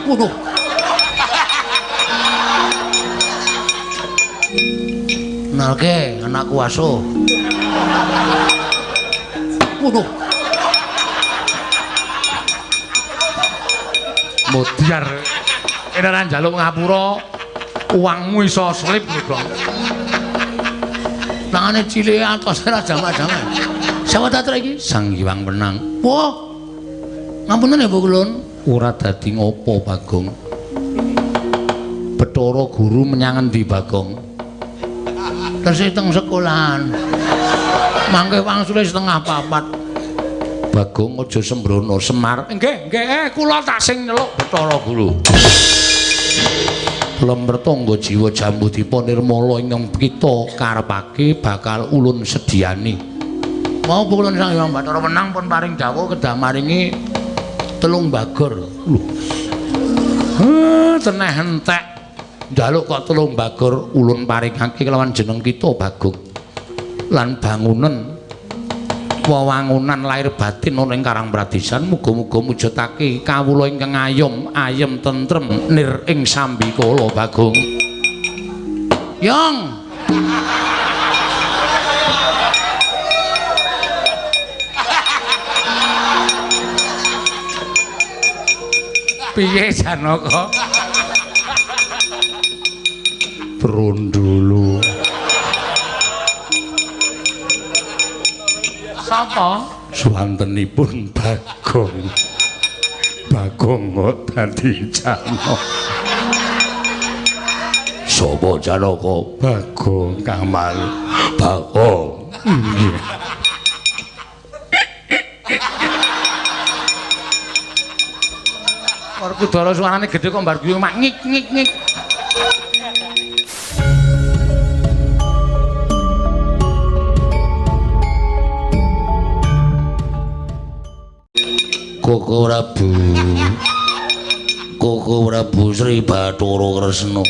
Waduh. Kenalke anakku asuh. Waduh. Modiar. Kene ora njaluk ngapura, uangmu iso slip lho, Gong. Tangane cilik atos ora jamak-jamak. Sapa ta iki? Sang Hyang Wenang. Wah. Ngapunten ya, Bu Kulun. Ora dadi ngopo, Bagong. Bathara Guru menyang endi, Bagong? Tesih teng sekolahan. Mangke wangsule 3:30. Bagong aja sembrono, Semar. Nggih, nggih, kula tak sing nyeluk Bathara Guru. Lemper tangga jiwa jambu dipa nirmala ingkang kita karepake bakal ulun sediani. Mau Bu Kulun Sang Hyang Bathara Wenang pun paring dawuh kedah maringi 3 bagor. Lho. Teneh entek. Njaluk kok 3 bagor ulun paringake kelawan jeneng kita Bagong. Lan bangunan wewangunan lahir batin ana ing Karang Pradesan muga-muga mujudake kawula ingkang ayom ayem tentrem nir ing sambikala Bagong. Yong. Piye Janaka? Brondolo. Sapa? Suwantenipun Bagong. Bagong kok dadi Janaka. Sapa Janaka? Bagong Kamal. Bagong. Nggih. Werkudara suarane gedhe kok mbar guyu mak ngik ngik ngik. Koko Prabu. Koko Prabu Sri Bathara Kresna.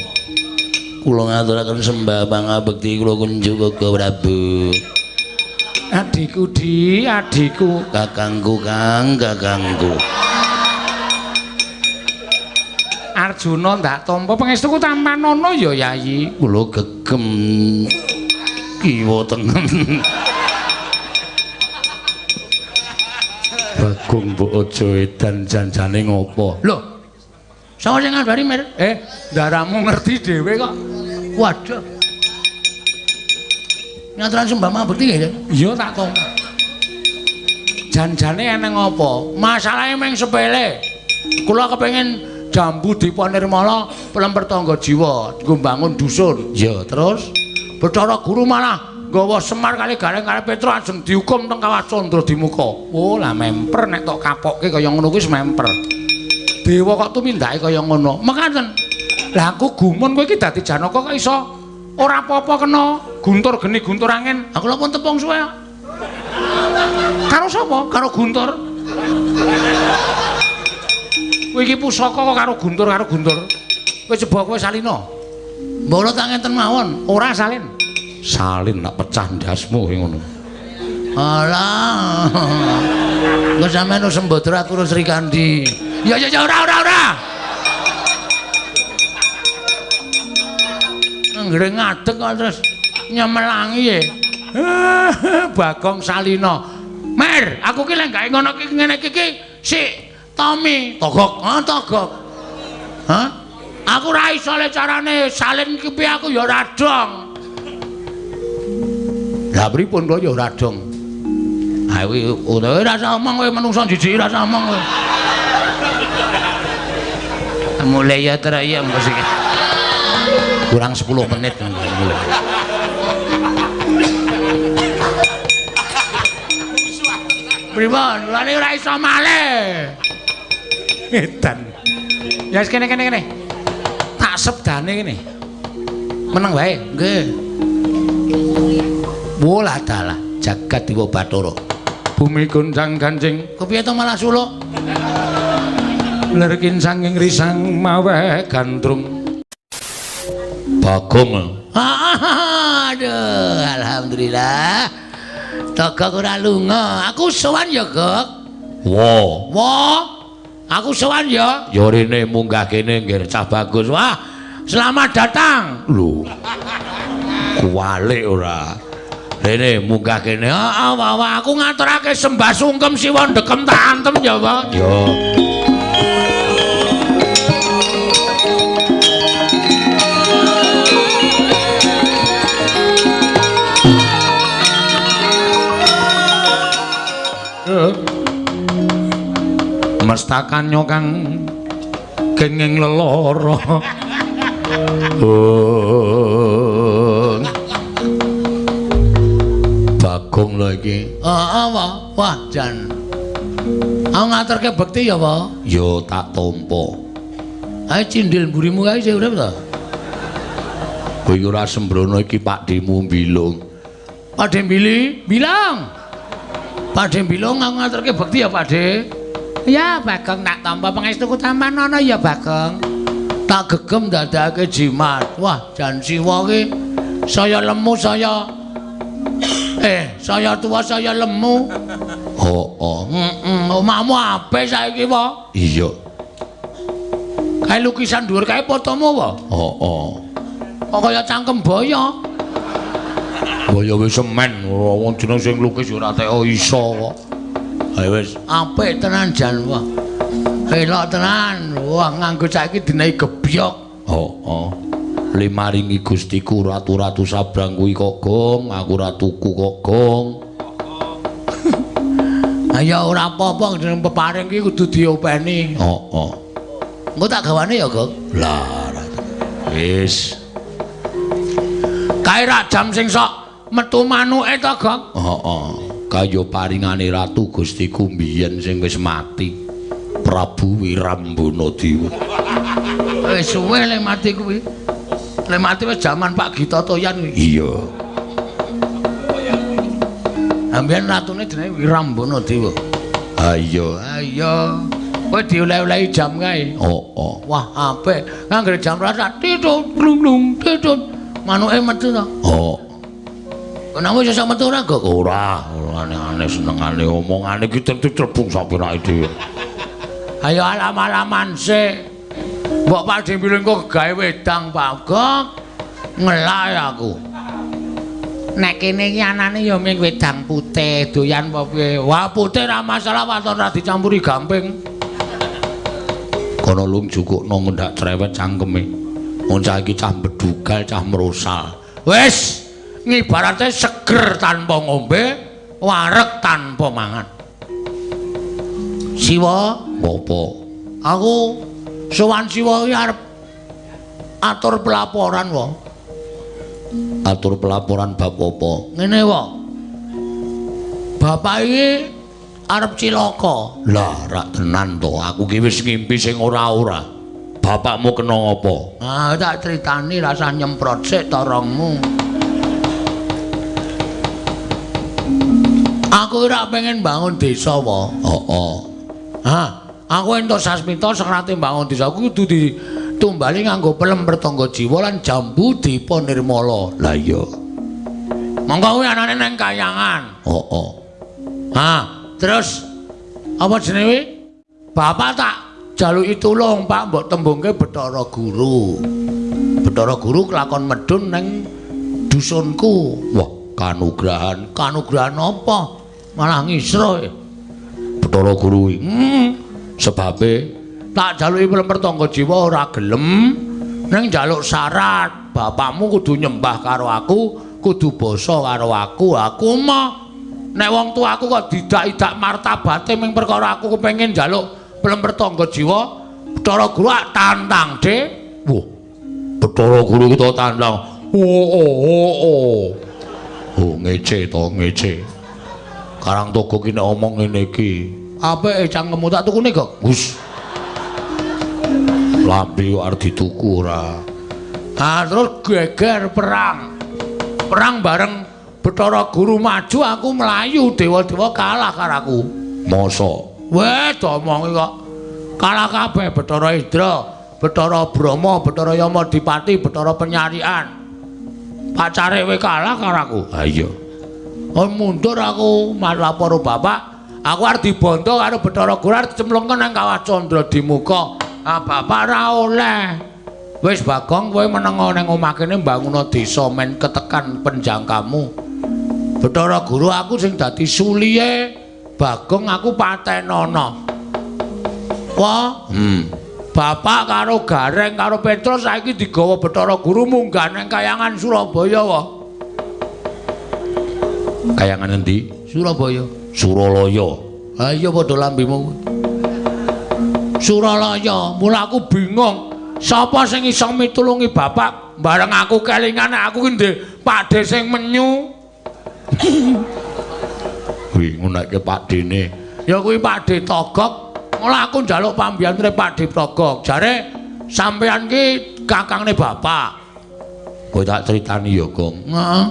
Kula ngaturaken sembah pangabekti kula kunjuk Koko Prabu. Adhiku Di, adhiku, kakangku Kang, kakangku. Arjuna ndak tampa pangestuku tampanana ya Yayi. Kula gegem kiwa tengen. Bagong mbok aja edan janjane ngopo? Lho. Sapa sing ngabari, Mir? Ndaramu ngerti dhewe kok. Waduh. Nyaturan sembah pangabekti ya? Iya tak tampa. Janjane eneng apa? Masalahe mung sepele. Kula kepengin jambu dipa nirmala pelemper tangga jiwa nggo mbangun dusun. Ya, terus Bathara Guru malah nggawa Semar kali Gareng kali Petro ajeng dihukum teng Kawah Candra Dimuka. Oh, lah memper nek tok kapokke kaya ngono kuwi wis memper. Dewa kok tumindake kaya ngono. Mekaten. Lah aku gumun kowe iki dadi Janaka kok iso ora apa-apa kena guntur geni guntur angin. Aku lha pun tepung suwe. Karo sapa? Karo Guntur. Kowe iki pusaka kok karo Guntur karo Guntur. Kowe coba kowe salina. Mbok tak ngenten mawon, ora salin. Salin nak pecah ndasmu ngono. Alah. Engko sampean wis sembodra aku Sri Kandi. Ya ya ya ora ora ora. Anggere ngadeg kok terus nyemelangi e. Bagong Salina. Mer, aku ki lek gawe ngono ki ngene iki ki sik Tommy togok, ha togok. Hah? Aku ora iso le carane salin ki piye aku ya ora dong. Lah pripun kok ya ora dong. Ha kuwi ora usah omong kowe menungso jijik ora usah omong kowe. Mulai ya teraya mesti. Kurang 10 menit mulai. Pripun? Lane ora iso malih. Edan. Ya wis kene kene kene. Tak sebdane kene. Meneng wae. Nggih. Wolah dalah jagat dewa Bathara. Bumi goncang kancing. Kepiye to malah suluk? Lerkin sanging risang maweh gandrung. Bagong. Aduh, alhamdulillah. Togok ora lunga. Aku sowan ya, Gok. Wo. Wo. Aku sowan ya. Ya rene munggah kene nggih cah bagus. Wah, selamat datang. Lho. Kuwalik ora. Rene munggah kene. Heeh, wah, aku ngaturake sembah sungkem Siwa ndekem tak antem ya, Pak. Ya. Mestakanya kang kenging lelara. Bagong lho iki. Heeh, wah jan. Aku ngaturke bekti ya, Pak. Ya tak tampa. Ae cindil mburimu kae isih urip ta? Kowe ora sembrono iki Pakdhemu Bilung. Pakdhe Bili, bilang. Pakdhe Bilung aku ngaturke bekti ya, Pakdhe. Ya Bagong tak tampa pangestuku tampan ana ya Bagong. Tak gegem dadake jimat. Wah, jan Siwa ki saya lemu saya saya tua saya lemu. Heeh. Heeh, omahmu apik saiki, Pak. Iya. Kae lukisan dhuwur kae fotomu, Pak? Heeh. Kok kaya cangkem boyo. Boyo wis semen, wong jeneng sing lukis ora teko iso kok. Ayo wis apik tenan jan wah. Elok tenan. Wah nganggo saiki dinehi gebyok. Heeh. Limaringi Gustiku ratu-ratu sabrang kuwi kok gong, aku ora tuku kok gong. Ayo ora apa-apa jeneng peparing iki kudu diopeni. Heeh. Engko tak gawane ya, Gong. Lah wis. Kae rak jam sing sok metu manuke to, Gong? Heeh. Kaya paringane ratu Gustiku mbiyen sing wis mati, Prabu Wirambana Dewa. Wis suwe le mati kuwi. Le mati wis jaman Pak Gita Toyan kuwi. Iya. Ambiyen ratune jenenge Wirambana Dewa. Ha iya. Ha iya. Kowe dioleh-olehi jam kae. Heeh. Wah, apik. Anggere jam rasa titut glung-glung titut. Manuke metu to? Heeh. Kenapa iso metu ora, Gok? Ora, ora aneh-aneh senengane omongane iki tentu crebung sapenake dhewe. Ayo alam-alaman sik. Mbok Pakdhe Bilung kok gawe wedang, Pak Gok. Ngelak aku. Nek kene iki anane ya ming wedang putih, doyan apa piye? Wah, putih ora masalah waton ora dicampuri gamping. Kono lung jukukno ngendak cerewet cangkeme. Wong cah iki cah bedugal, cah merosal. Wis ngibarate seger tanpa ngombe, wareg tanpa mangan. Siwa, ngopo? Aku sowan Siwa iki arep atur pelaporan, wae. Atur pelaporan bab apa? Ngene, wae. Bapak iki arep cilaka. Lah, rak tenan to. Aku ki wis ngimpi sing ora-ora. Bapakmu kena apa? Ah, tak critani rasah nyemprot sik torongmu. Aku ora pengen bangun desa, wae. Heeh. Ha, aku entuk sasmita serate bangun desa aku kudu ditumbali nganggo pelem pertangga jiwa lan jambu dipa nirmala. Lah iya. Monggo kuwi anane nang kayangan. Heeh. Ha, terus apa jenenge? Bapak tak jaluki tulung, Pak, mbok tembungke Bathara Guru. Bathara Guru kelakon medhun nang dusunku. Wah, kanugrahan. Kanugrahan apa? Malah ngisro. Bathara Guru kuwi. Sebabe tak jaluki pelem pertangga jiwa ora gelem, ning njaluk syarat, bapakmu kudu nyembah karo aku, kudu basa karo aku. Aku mah nek wong tuaku kok didak-idak martabate ming perkara aku kepengin njaluk pelem pertangga jiwa, Bathara Guru tantang, Dik. Wah, Bathara Guru kita tantang. Oh, oh, oh, oh. Oh, ngece to, ngece. Karang Togo ki nek omong ngene iki. Apike cangkemmu tak tukune kok. Gus. Lambe kok arep dituku ora. Ah, terus geger perang. Perang bareng Bathara Guru maju, aku mlayu, dewa-dewa kalah karo aku. Mosok? Weh, diomongi kok. Kalah kabeh Bathara Indra, Bathara Brahma, Bathara Yama Dipati, Bathara Penyarian. Pacare kowe kalah karo aku. Ha iya. Oh, mundur aku, lapor bapak, Aku arep dibondo karo Bathara Guru arep dicemplungke nang Kawah Candra Dimuka. Ah bapak ora oleh. Wis Bagong kowe meneng nang omah kene mbanguna desa men ketekan penjangkamu. Bathara Guru aku sing dadi suliye Bagong aku patenono. Wah, Bapak karo Gareng karo Petro saiki digawa Bathara Guru munggah nang kayangan Surabaya wae. Kayangan endi? Surabaya. Suralaya. Ha iya padha lambemu. Suralaya, mula aku bingung. Sapa sing iso mitulungi bapak bareng aku kelingan aku ki ndek pakde sing menyu. Kuwi ngunake pakdene. Ya kuwi Pakde Togok. Mula aku njaluk pambiyantune Pakde Togok. Jare sampean ki kakangne bapak. Kowe tak critani ya, Gong. Heeh.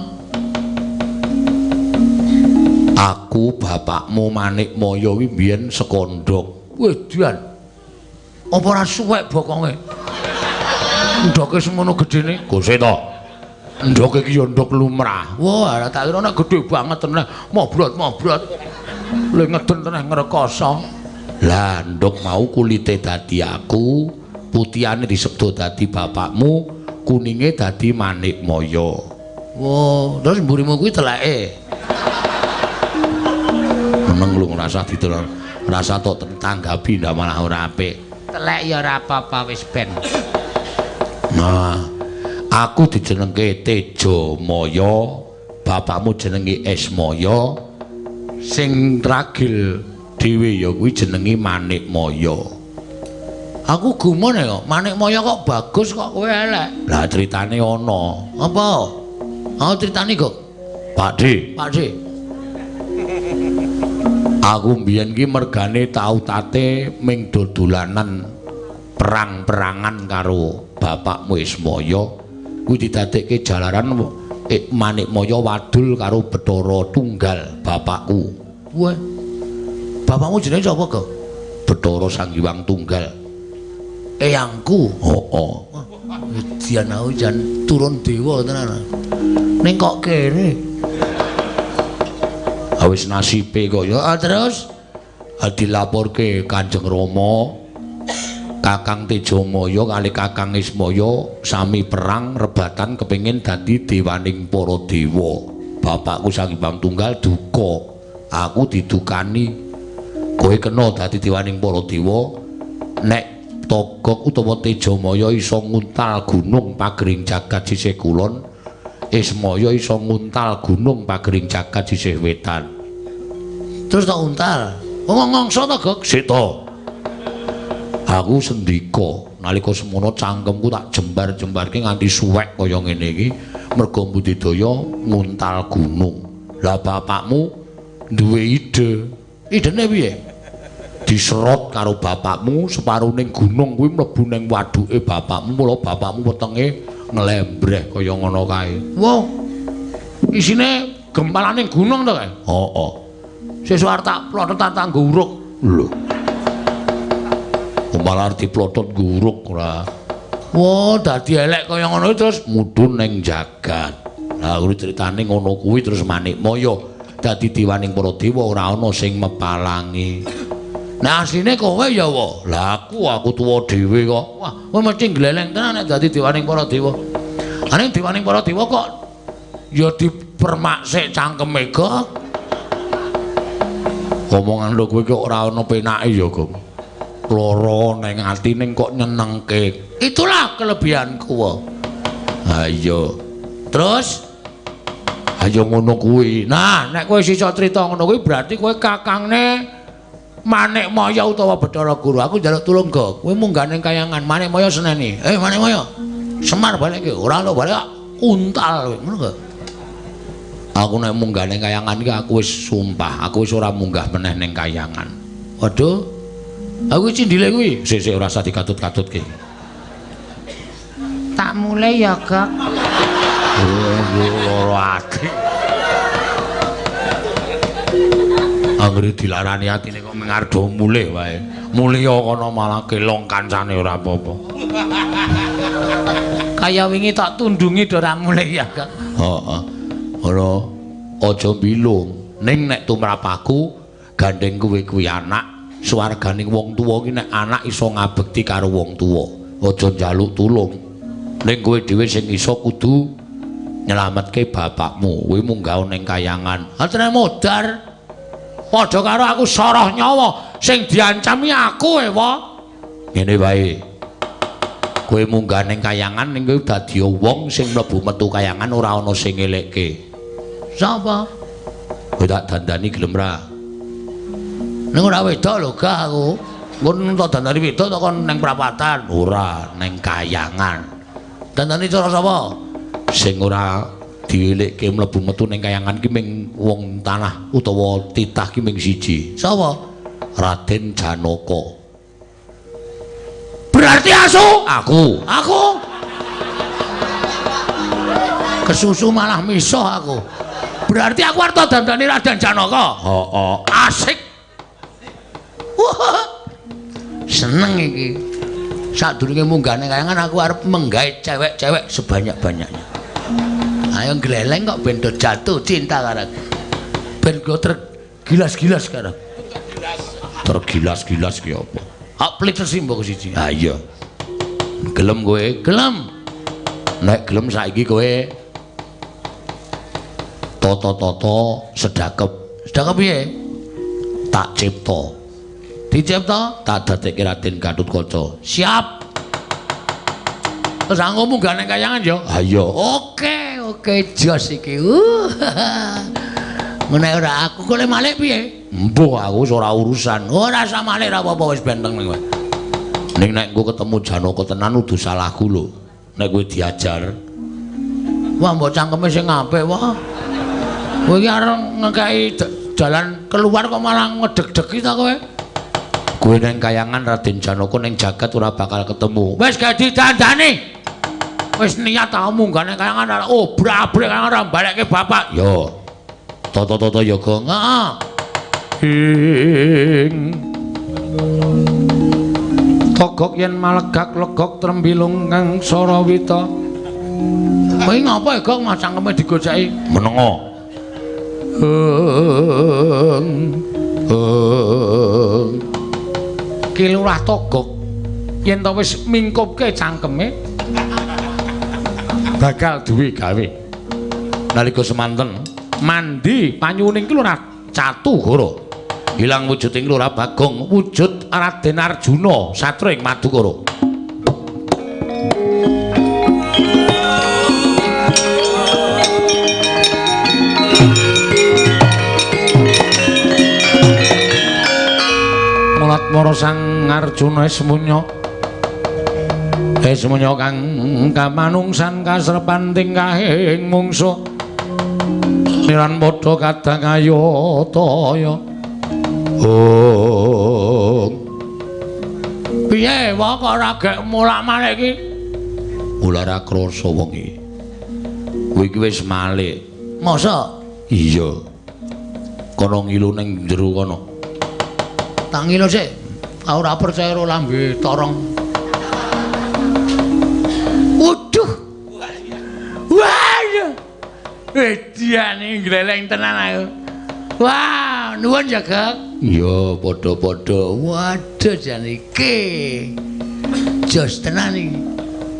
Aku bapakmu Manikmaya kuwi mbiyen sekondhok. Wih, dian. Apa ora suwek bokonge? Ndoke semono gedene. Gose to. Ndoke iki ya ndok lumrah. Wah, ora tak kira nek gedhe banget tenan. Mobrot-mobrot. Le ngeden tenan ngrekoso. Lah, ndok mau kulite dadi aku, putihane disebut dadi bapakmu, kuninge dadi Manikmaya. Wah, terus mburimu kuwi teleke. Meneng lu ngrasa ditelur, rasa tok tanggapi ndak malah ora apik. Telek ya ora apa-apa wis ben. Nah, aku dijenengke Tejamaya, bapakmu jenenge Esmaya, sing ragil dhewe ya kuwi jenenge Manikmaya. Aku gumun ya kok, Manikmaya kok bagus kok kowe elek. Lah critane ana. Apa? Aku critane kok. Pakde. Pakde. Aku mbiyen ki mergane tau tate ming dodolanan perang-perangan karo bapakmu Ismaya. Kuwi didadekke jalaran Manikmaya wadul karo Bathara Tunggal bapakku. Wah. Bapakmu jenenge sapa, Gok? Bathara Sang Hyang Tunggal. Eyangku. Heeh. Dian aku jan turun dewa tenan. Ning kok kere. Wis nasibe kok ya. Terus dilaporke Kanjeng Rama, Kakang Tejamaya kali Kakang Ismaya sami perang rebatan kepengin dadi dewaning para dewa. Bapakku Sang Hyang Tunggal duka, aku didukani. Kowe kena dadi dewaning para dewa nek Togok utawa Tejamaya iso nguntal gunung pagering jagat sisih kulon, Ismaya iso nguntal gunung pagering jagat sisih wetan. Terus tak untal. Wong ngongso to, Gok? Sik to. Aku sendika nalika semono cangkemku tak jembar-jembarke nganti suwek kaya ngene iki merga budidaya nguntal gunung. Lah bapakmu duwe ide. Idene piye? Diserot karo bapakmu separuning gunung kuwi mlebu ning waduke bapakmu, mula bapakmu wetenge nglembreh kaya ngono kae. Wah. Isine gempalaning gunung to kae? Heeh. Sesuk arep tak plotot tak nggo uruk. Lho. Malah arep diplotot nggo uruk ora. Wah, dadi elek kaya ngono terus mudhun ning jagat. Lah kuwi critane ngono kuwi terus Manikmaya dadi dewaning para dewa ora ana sing mepalangi. Nah asline kowe ya wa. Lah aku tuwa dhewe kok. Wah, kowe mesti gleleng tenan nek dadi dewaning para dewa. Ane dewaning para dewa kok ya dipermak sik cangkeme kok. Omongan lho kowe kok ora ana penake ya, Gong. Lara ning atine kok nyenengke. Itulah kelebihanku. Ha iya. Terus ayo ngono kuwi. Nah, nek kowe iso crita ngono kuwi berarti kowe kakangne Manikmaya utawa Bathara Guru. Aku njaluk tulung, Gok. Kowe munggah ning kayangan Manikmaya seneni. Manikmaya. Semar balik iki. Ora lho balik untal kowe. Ngono kok. Aku nek munggah ning kayangan iki aku wis sumpah, aku wis ora munggah meneh ning kayangan. Waduh. Aku cindile kuwi. Sik-sik ora usah dikatut-katutke. Tak mulai ya, Gok. Loro ati. Anggere dilarani atine kok mengardo mulih wae. Mulih kono malah kelong kancane ora apa-apa. Kaya wingi tak tundungi do ora mulih ya, Gok. Heeh. Ora aja mbilung. Ning nek tumrap aku Gandeng kowe kuwi anak, swarganing wong tuwa ki nek anak iso ngabekti karo wong tuwa. Aja njaluk tulung. Ning kowe dhewe sing iso kudu nyelametke bapakmu. Kowe munggah ning kayangan. Atene modar. Padha karo aku soroh nyawa sing diancami aku ewa. Ngene wae. Kowe munggah ning kayangan ning kowe dadi wong sing mlebu metu kayangan ora ana sing ngelekke. Sapa? Kowe tak dandani gelem ra? Ning ora wedok lho gak aku. Ngono tak dandani wedok tak kon ning prapatan. Ora, ning kayangan. Dandani cara sapa? Sing ora dielekke mlebu metu ning kayangan ki ming wong tanah utawa titah ki ming siji. Sapa? Raden Janaka. Berarti asu? Aku. Aku. Kesusu malah misuh aku. Berarti aku arep dandani Raden Janaka. Heeh. Asik. Wah. Seneng iki. Sadurunge munggah ning kayangan aku arep menggait cewek-cewek sebanyak-banyaknya. Ayo gleleng kok ben do jatuh cinta karo aku. Ben go tergilas-gilas karo. Tergilas-gilas ki apa? Hak pelit tersimbok siji. Ha iya. Gelem kowe? Gelem. Nek gelem saiki kowe toto-toto sedakep. Sedakep piye? Tak cipta. Dicipta? Tak dadekke Raden Gatotkaca. Siap. Terus aku munggah ning kayangan ya? Ha iya. Oke, oke jos iki. Ngene ora aku kok le malik piye? Mbuh aku wis ora urusan. Ora usah malik ora apa-apa wis benteng kowe. Ning nek engko ketemu Janaka tenan udu salahku lho. Nek kowe diajar. Wah mbok cangkeme sing apik wah. Kowe iki arep ngekeki jalan keluar kok malah ngedeg-degi ta kowe? Kowe ning kayangan Raden Janaka ning jagat ora bakal ketemu. Wis gak didandani. Wis niat tau munggah ning kayangan obrak-abrik kayangan ora balekke bapak. Yo. Toto-toto ya, Gong. Heeh. Ing Togok yen malegak legok trembilung kang Sarawita. Kowe ngapa ya, Gong, mas cangkeme digoceki? Menengo. Ki Lurah Togok yen to wis mingkupke cangkeme bakal duwe gawe. Nalika semanten mandi panyuning ki Lurah Catugara ilang wujuding Lurah Bagong wujud Raden Arjuna satria ing Madukara. Mulat mara Sang Arjuna esmunya esmunya kang kamanungsan kasrepan tingkahing mungsuh niran padha kadang ayataya. Oh. Piye wae kok ora gek mulak-malik iki? Ora ora krasa wong iki. Kowe iki wis malik. Masa? Iya. Kono ngilu ning jero kono. Tak ngilu sik. Aku ora percaya karo lambe torong. Waduh. Waduh. Ediane gleleng tenan aku. Wah, nuwun ya, Gek. Iya, padha-padha. Waduh jan iki. Jos tenan iki.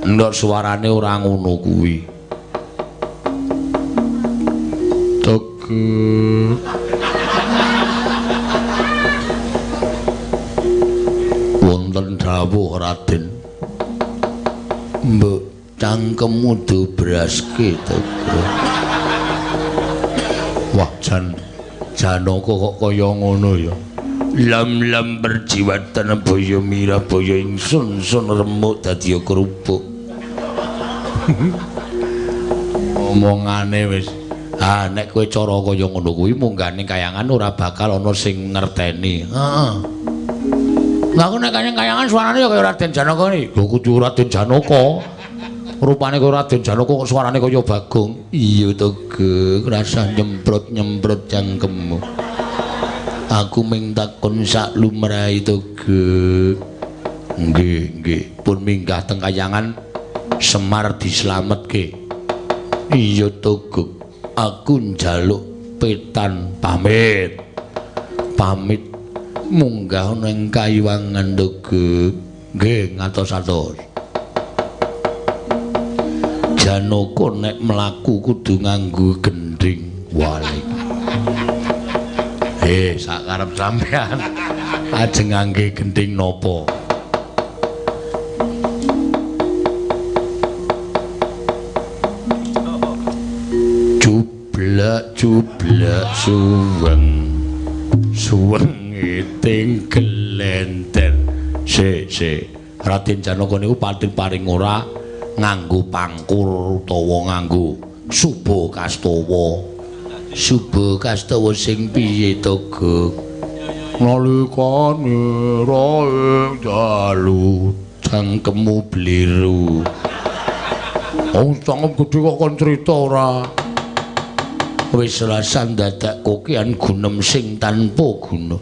Ndok suarane ora ngono kuwi. Togok. Wonten dawuh Raden. Mbok cangkemmu dobraske, Togok. Wah, jan Janaka kok kaya ngono ya. Lam-lam perjiwatan baya mirah baya ingsun sun remuk dadi kerupuk. Omongane wis. Ah, nek kowe cara kaya ngono kuwi munggah ning kayangan ora bakal ana sing ngerteni. Heeh. Lah aku nek kayangan suarane ya kaya Raden Janaka iki. Lho kudu Raden Janaka. Rupane kaya Raden Janaka kok suarane kaya Bagong. Iya to, Gek, rasah nyemprot-nyemprot cangkemmu. Aku ming takon sak lumrahe to, Gek. Nggih, nggih. Pun minggah teng kayangan Semar dislametke. Iya to, Gek. Aku njaluk petan pamit. Pamit munggah ning Kayuwangan Togog. Nggih, ngatos-atos. Janaka nek mlaku kudu nganggo gendhing. Walik. Sakarep sampean ajeng ngangge gendhing napa? Jublek-jublek suweng. Suweng iting gelenter. Sik, sik. Raden Janaka niku pating paring ora nganggo pangkur utawa nganggo suba kastawa. Suba kastawa sing piye to, Gog? Nalikane roe dalu cangkemmu bliru. Oh, cangkem gedhe kok kon crita ora? Wis rasan dadak kokian gunem sing tanpa guna.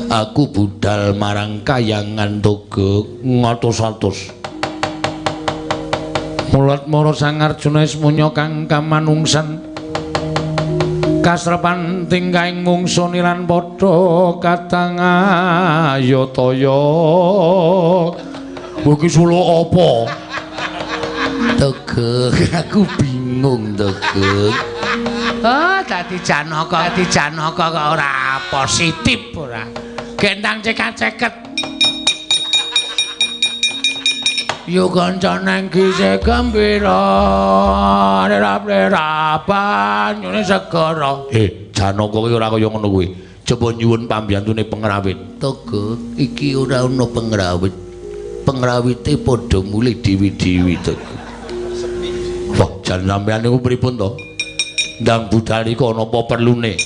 Aku budal marang kayangan Togog ngatos-atos. Mulat mara Sang Arjuna wis munya kang kamanungsan. Kasrepan tingkahing mungsu nilan padha katang ayataya. Iki suluk apa? Togog, aku bingung Togog. Oh, dadi Janaka, dadi Janaka kok ora positif ora. Gendang cekak-ceket. Yo kanca nang gisih gembira, rap-rapan nyune segara. Janaka kuwi ora kaya ngono kuwi. Coba nyuwun pambiyantune pengrawit. Togog, iki ora ana pengrawit. Pengrawite padha mulih dewi-dewi Togog. Wah, jan sampeyan niku pripun to? Ndang budal iku ana apa perlune?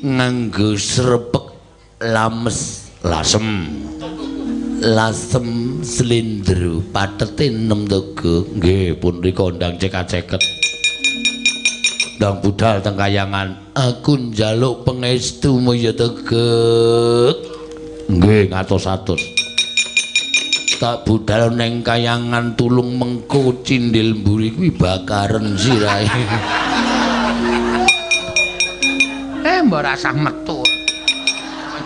Nganggo srepek lames lasem. Lasem slindro patete 6 Togog. Nggih, pun rika ndang cekak-ceket. Ndang budal teng kayangan. Aku njaluk pangestumu ya Togog. Nggih, ngatos-atos. Tak budal neng kayangan tulung mengko cindil mburi kuwi bakaren sirahe. Mbok rasah metu.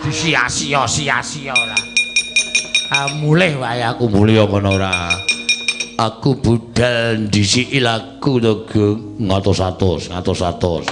Disia-sia sia-sia ora. Ah, mulih wae aku mulih ngono ora. Aku budal ndhisiki laku Togog ngatos-atos, ngatos-atos.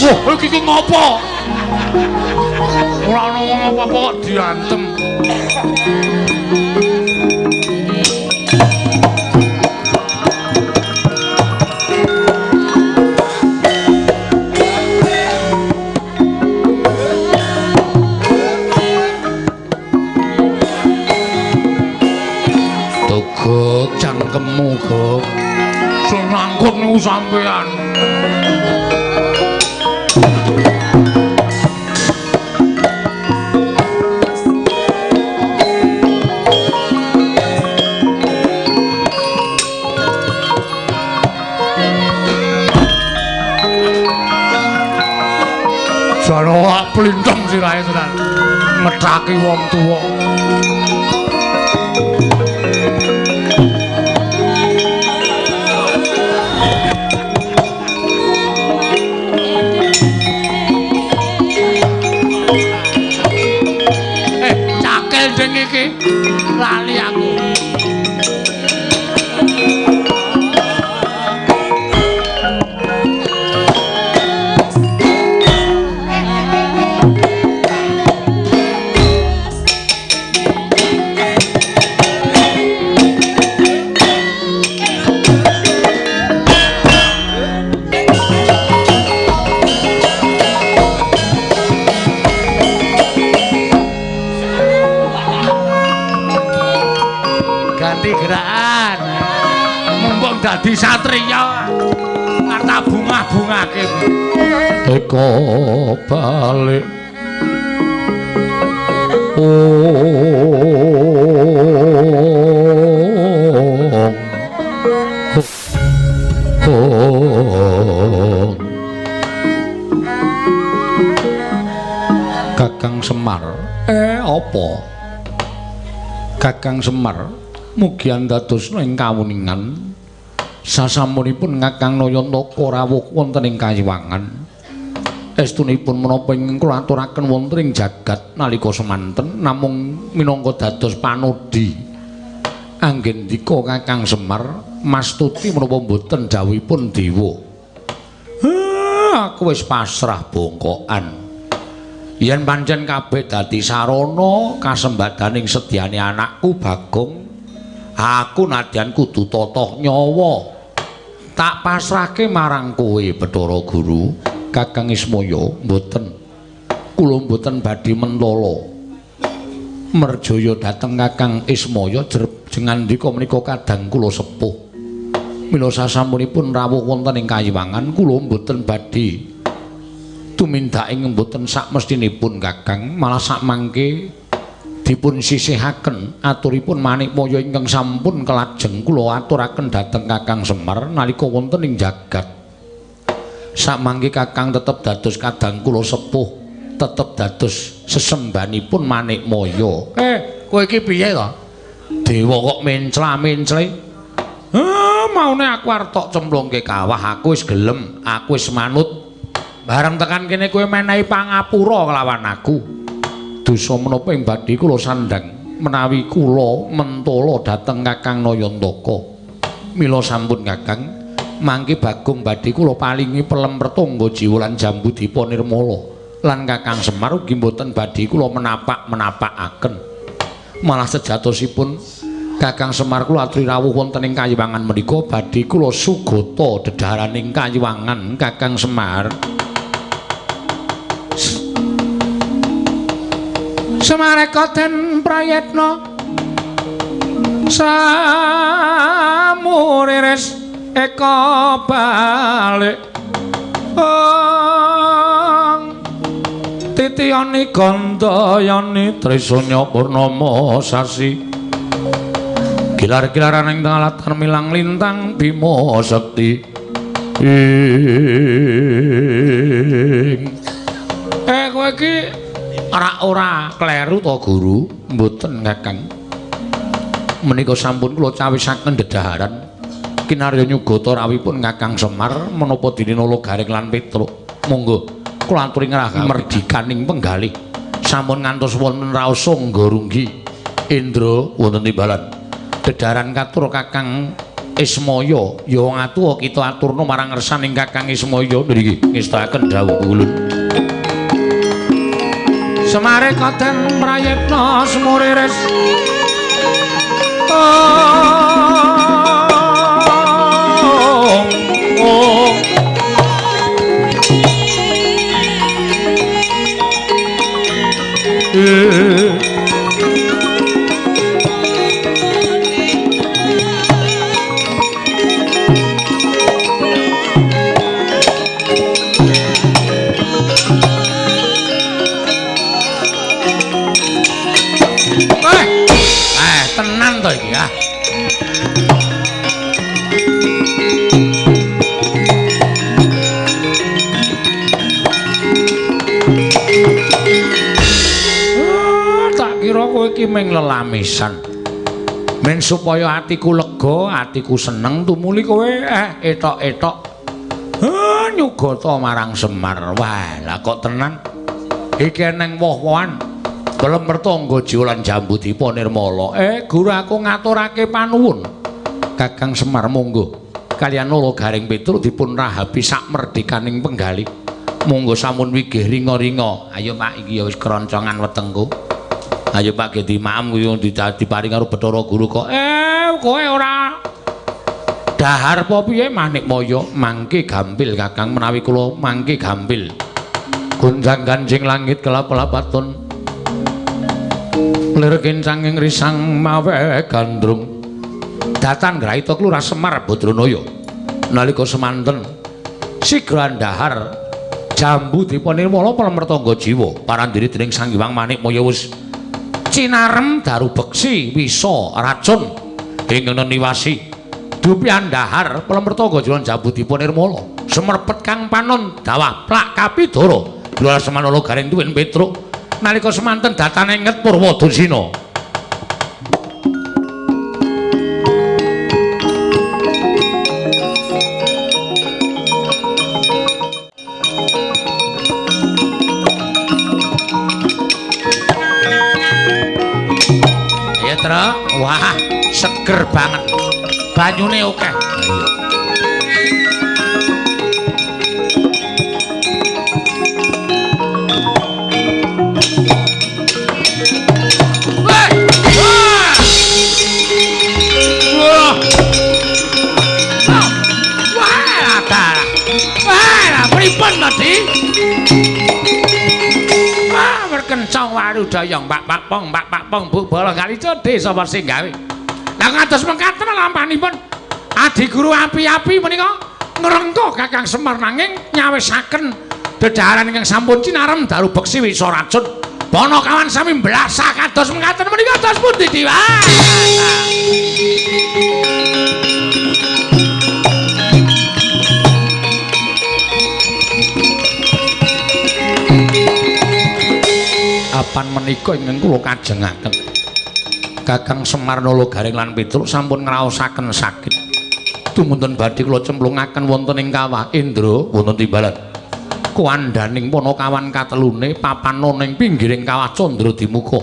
Wah, iki ngopo? Ora ana wong apa-apa kok diantem. Togog cangkemmu, Gog. Sing ngangkut niku sampean. Jane plinteng sirahe tenan. Ngethaki wong tuwa. Cakel ding iki. Lali aku. Ganti gerakan. Mumpung dadi satriya. Arep malah bungah-bungahke. Eko balik. Oh. Kakang Semar, apa? Kakang Semar mugi andadosna ing kawuningan sasampunipun Kakang Nayantaka rawuh wonten ing Kayiwangan. Estunipun menapa ingkang kula aturaken wonten ing jagat nalika semanten namung minangka dados panodhi. Anggendika Kakang Semar mastuti menapa mboten dawuhipun dewa. Aku wis pasrah bongkokan. Yen pancen kabeh dadi sarana kasembadaning sedyane anakku Bagong, aku nadyan kudu totoh nyawa. Tak pasrahke marang kowe Bathara Guru. Kakang Ismaya mboten. Kula mboten badhe mentala. Merjaya dhateng Kakang Ismaya jengandika menika kadang kula sepuh. Mila sasampunipun rawuh wonten ing Kayiwangan kula mboten badhe tumindake mboten sakmestinipun Kakang, malah sakmangke dipun sisihaken aturipun Manikmaya ingkang sampun kelajeng kula aturaken dhateng Kakang Semar nalika wonten ing jagat. Sakmangke Kakang tetep dados kadang kula sepuh, tetep dados sesembanipun Manikmaya. Kowe iki piye to? Dewa kok mencla-mencle. Maune aku arep tok cemplungke kawah, aku wis gelem, aku wis manut. Bareng tekan kene kowe menehi pangapura kelawan aku. Dosa menapa ing badhe kula sandhang menawi kula mentala dhateng Kakang Nayantaka. Mila sampun Kakang, mangke Bagong badhe kula palingi pelem pertangga jiwa lan jambu dipa nirmala. Lan Kakang Semar ugi mboten badhe kula menapak-menapakaken. Malah sejatosipun Kakang Semar kula aturi rawuh wonten ing Kayiwangan menika badhe kula sugata dedhaharaning Kayiwangan Kakang Semar. Semareka den prayetna samuriris eka balik ong titiyani gandayani Trisanya purnama sasi gilar-gilaran ing latar milang lintang Bima Sekti. Kowe iki ora kleru to Guru? Mboten Kakang. Menika sampun kula cawisaken dedaharan kinarya nyugata rawuhipun Kakang Semar menapa dene Nala Gareng lan Petruk. Monggo kula aturi ngrah merdikaning penggalih. Sampun ngantos wonten raos sangga runggi Indra wonten timbalan. Dedaharan katur Kakang Ismaya ya wong atuwa kita aturna marang ngersaning Kakang Ismaya ngriki ngestakaken dawuh kula. Semareka den prayitna semuriris oh. Tenan to iki ah. Tak kira kowe iki mung lelamisan. Men supaya atiku lega, atiku seneng tumuli kowe etok-etok nyugata marang Semar. Wah, lah kok tenan. Iki eneng woh-wohan. Pelem pertangga jiwa lan jambu dipa nirmala. Guru aku ngaturake panuwun. Kakang Semar monggo. Kaliyan Nala Gareng Petruk dipun rahabi sak merdikaning penggalih. Monggo sampun wigih ringa-ringa. Ayo Pak, iki ya wis keroncongan wetengku. Ayo Pak ge dimaem kuwi diparing karo Bathara Guru kok. Kowe ora dahar apa piye Manikmaya? Mangke gampil Kakang menawi kula mangke gampil. Gonjang-ganjing langit kelap-lapaton. Lir kencanging risang mawe gandrung. Datan Graita Klurah Semar Badranaya. Nalika semanten Sigra andhahar jambu dipunirmala palemertangga jiwa parandene dening Sang Hyang Manikmaya wis cinarem daru beksi wisa racun ingkang neniwasi. Dupi andhahar palemertangga jiwa jambu dipunirmala semerpet kang panon dawah plak kapidara Lurah Semanala Gareng tuwin Petruk nalika semanten datane nget Purwadasina. Ya, Truk. Wah, seger banget. Banyune akeh. Iya. Pripun tadi? Wah, berkencang warudaya Mbak Pak Pong, Mbak Pak Pong Bu Bala kali cedhe sapa sing gawe. Lah ngantos mekaten lampanipun Adi Guru api-api menika ngrengka Kakang Semar nanging nyawisaken dedaharan ingkang sampun cinarem daru beksi wisa racun. Panakawan sami mblasah kados mekaten menika dos pundi Dewa? Apan menika ingkang kula kajengaken Kakang Semar Nala Gareng lan Petruk sampun ngraosaken sakit. Tumunten badhe kula cemplungaken wonten ing kawah Indra wonten timbalan. Kuwandaning panakawan katelune papan ing pinggiring kawah Candra Dimuka.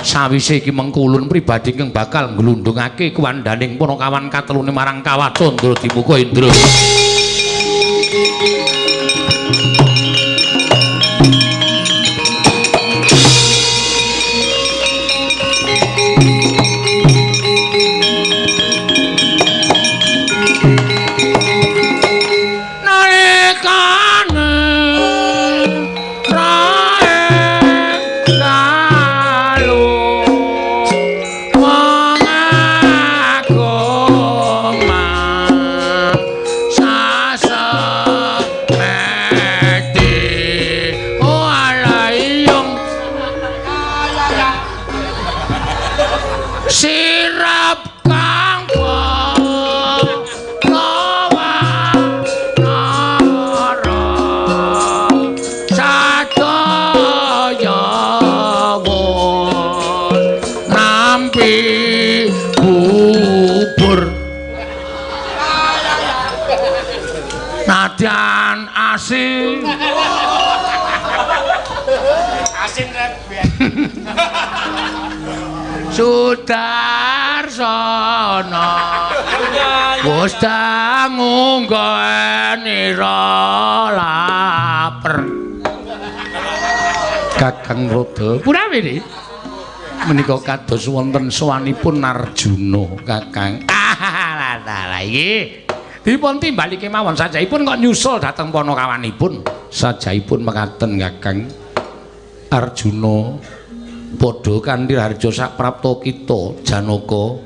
Sawise iki mengkulun pribadi ingkang bakal nglundhungake kuwandaning panakawan katelune marang kawah Candra Dimuka Indra. Nadyan asin. Asin rebet. Sudarsono wis dangu nggonira laper. Kakang Rada punawi menika kados wonten sowanipun Arjuna Kakang. Ah lah iki dipun timbali kemawon sajaipun kok nyusul dhateng panakawanipun. Sajaipun mekaten Kakang Arjuna padha kanthi harja saprapta kita Janaka.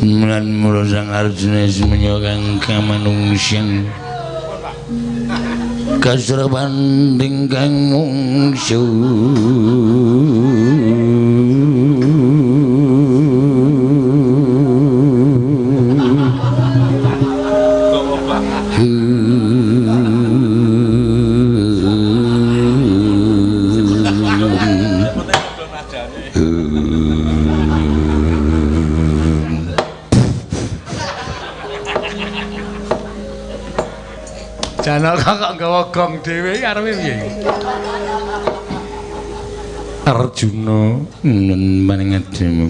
Lan mula Sang Arjuna semenya kang kamanungsan kasraban ingkang mungsu. Janaka kok nggawa gong dhewe arepe piye? Arjuna nun manengademu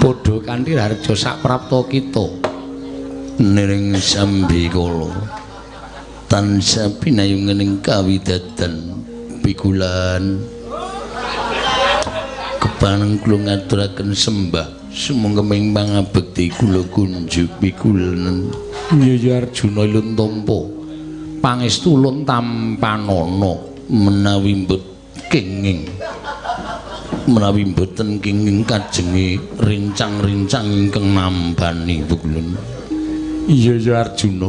padha kanthi harja saprapta kita niring sambikala tansah pinayungening kawidadan pikulan kepaneng kula ngaturaken sembah sumangga ing pangabekti kula kunjuk pikulan. Iya ya Arjuna ilun tampa pangestu ulun tampanana menawi mbet kenging menawi mboten kenging kajenge rincang-rincang ingkang nambani pukulun. Iya ya Arjuna.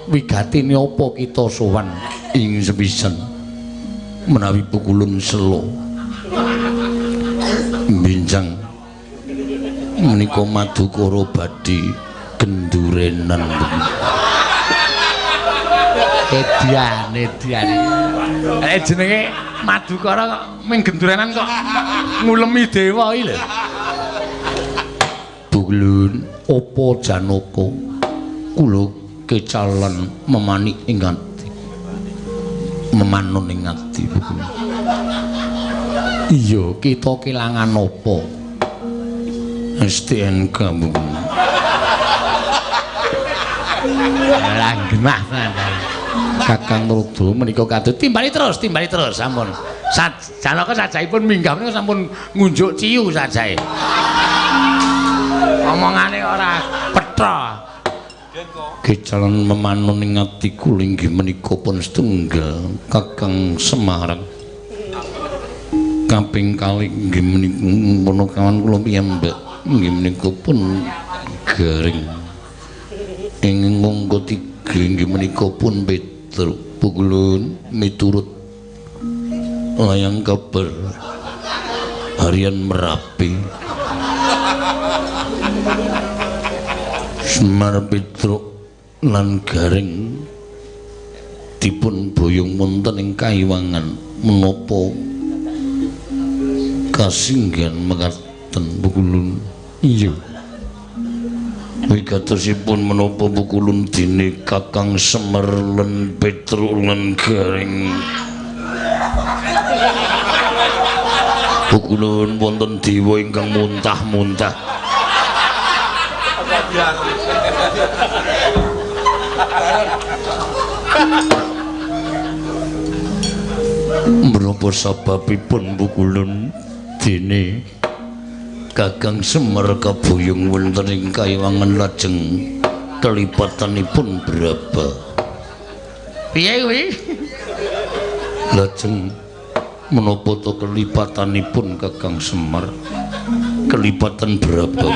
Wigatine apa kita sowan ing sepisan menawi pukulun selo benjang menika Madukara badhe gendurenan. Edian, edian. Jenenge Madukara kok ming gendurenan kok ngulemi dewa iki lho. Pukulun apa Janaka kula kecalan memanik ing ati, memanun ing ati. Iya, kita kelangan apa? STNK Pukulun. Lah genah tenan. Kakang Rudra menika kados timbali terus sampun. Janaka sajaipun minggah menika sampun ngunjuk ciu sajae. Omongane ora petha. Kecalan memanun ing ati kula inggih menika pun setunggal Kakang Semar. Kaping kalih inggih menika punakawan kula piyambak inggih menika pun garing. Ing angka 3 inggih menika pun Petruk Pukulun miturut layang kabar harian Merapi. Semar Petruk lan Gareng dipun boyong wonten ing kayiwangan menapa kasinggihan mekaten Pukulun. Iya. Wigatosipun menapa Pukulun dene Kakang Semar lan Petruk lan Gareng. Pukulun wonten dewa ingkang muntah-muntah. Menapa sababipun Pukulun dene Kakang Semar kaboyong wonten ing kayiwangan lajeng kelipatanipun berapa? Piye kuwi? Lajeng menapa to kelipatanipun Kakang Semar? Kelipatan berapa?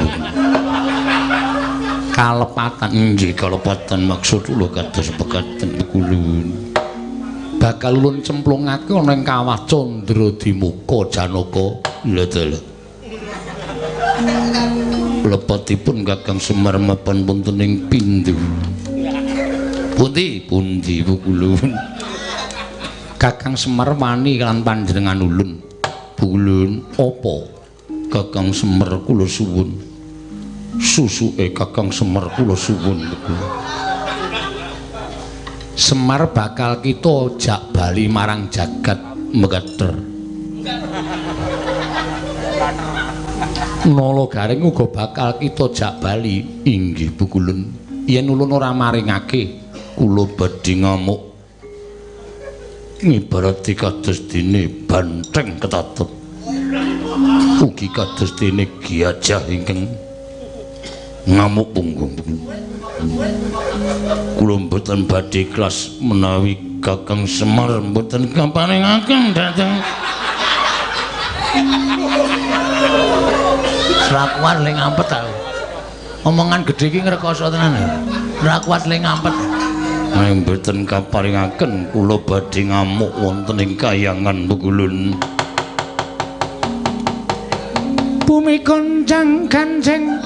Kalepatan. Nggih, kalepatan maksud kula kados pekaten Pukulun. Bakal ulun cemplungake ana ing kawah Candra Dimuka Janaka. Lha dalah. Lepatipun Kakang Semar mapan wonten ing pindhu. Pundi? Pundi Pukulun? Kakang Semar wani lan panjenengan ulun. Pukulun apa? Kakang Semar kula suwun. Susuke Kakang Semar kula suwun. Semar bakal kita jak bali marang jagat mekater. Nala Gareng uga bakal kita jak bali. Inggih Pukulun. Yen ulun ora maringake kula badhe ngamuk ngibarati kados dene banteng ketatep ugi kados dene gajah ingkang ngamuk punggung. Kula mboten badhe ikhlas menawi Kakang Semar mboten kaparingaken dhateng. Ora kuat le ngampet aku. Omongan gedhe iki ngrekoso tenan. Ora kuat le ngampet. Nek mboten kaparingaken kula badhe ngamuk wonten ing kayangan Pukulun. Bumi goncang ganjeng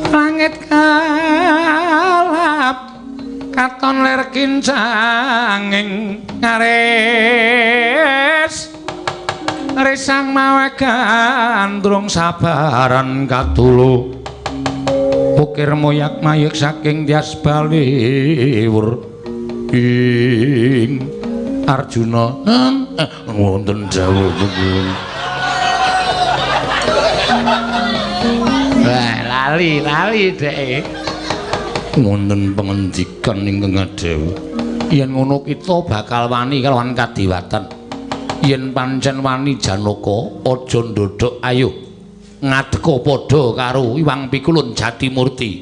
langit kalap katon lir kincanging ngaris risang mawe gandrung sabaran katulu ukir moyak mayek saking tias baliwur ing Arjuna wonten dawuh Pukulun. Wah, lali lali dheke. Wonten pangendikan ingkang adhawuh yen ngono kita bakal wani kalawan kadiwatan. Yen pancen wani Janaka aja ndodhok, ayo ngadeka padha karo Iwang Pikulun Jatimurti.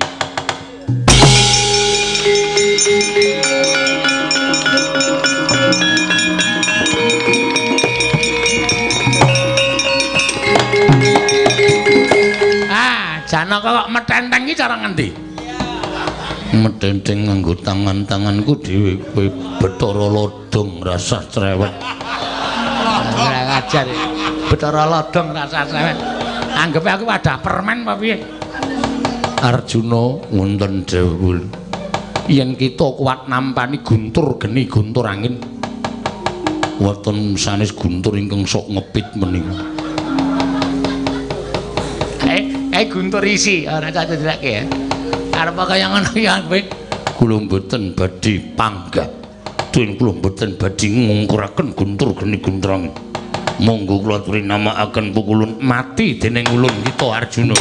Ah, Janaka Janaka kok metenteng iki cara ngendi? Metenteng nganggo tangan-tanganku dhewe kowe Bathara Lodong rasah cerewet. Ora ngajar. Bathara Lodong rasah cerewet. Anggepe aku wadah permen apa piye? Arjuna wonten dawuh yen kita kuat nampani guntur geni guntur angin wonten sanes guntur ingkang sok ngepit menika. Guntur isi ora tak cedhake ya. Arep kaya ngono ya kowe. Kula mboten badhe panggah. Tuwin kula mboten badhe ngungkuraken guntur geni guntur angin. Monggo kula aturi namakaken pukulun mati dening ulun kita Arjuna.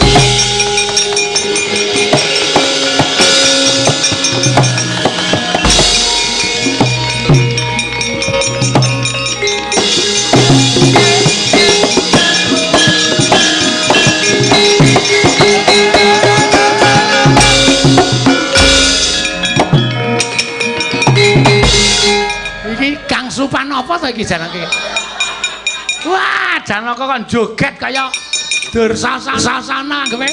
Kangsupan apa to iki Janaka? Wah, Janaka kon joget kaya Dursasana kowe.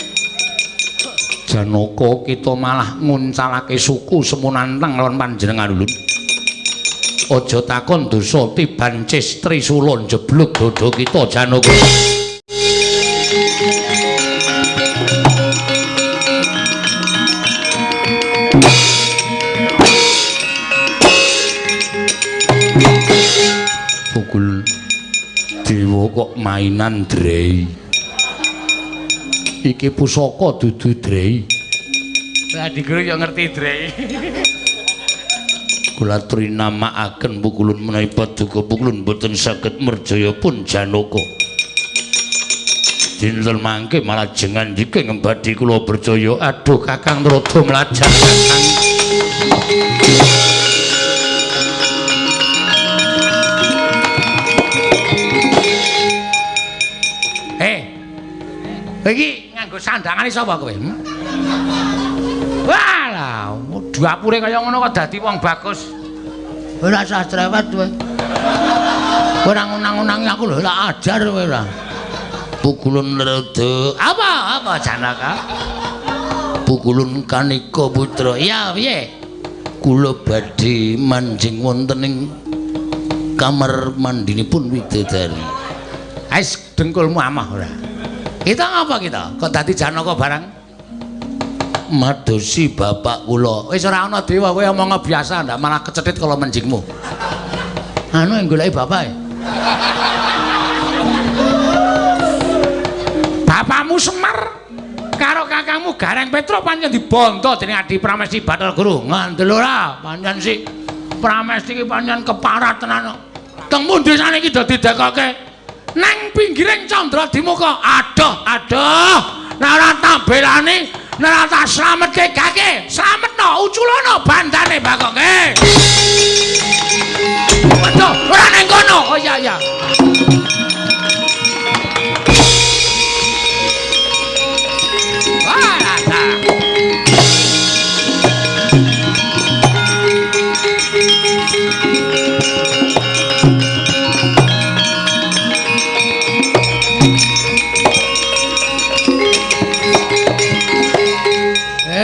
Janaka kita malah nguncalake suku semunanteng lawan panjenengan ulun. Aja takon dosa tiban cis trisula njeblug dada kita Janaka. Pukul dewa kok mainan drei. Iki pusaka dudu drei. Lah diguru yo ngerti drei. Kula aturi namakaken pukulun menawi paduka pukulun boten saged merjaya pun Janaka. Dinten mangke malah jengan jike ngembadi kula percaya. Aduh Kakang rada mlajar Kakang. Iki nganggo sandangane sapa kowe? Wah lah, dapure kaya ngono kok dadi wong bagus. Ora usah cerewet kowe. Ora ngunang-unangi aku lho, tak ajar kowe ora. Pukulun rada. Apa? Apa Janaka? Pukulun Kanika putra. Iya, piye? Kula badhe manjing wonten ing kamar mandinipun widodari. Ais dengkulmu amah ora. Kita ngapa kita? Kok dadi Janaka barang? Madosi bapak kula. Wis ora ana dewa kowe omong biasa ndak malah kecethit kala menjingmu. Anu yang goleki bapake. Bapakmu Semar karo kakangmu Gareng Petruk pancen dibondo dening Adi Pramesti Bathara Guru. Ngandel ora pancen si Pramesti iki pancen keparat tenan. Teng pundi saniki do didekoke? Nang pinggiring Candra Dimuka. Aduh, aduh. Nek ora tak belani, nek ora tak slametke gage, slametno uculono bandane Bagoke. Waduh, ora nang kono. Oh iya iya. Wah,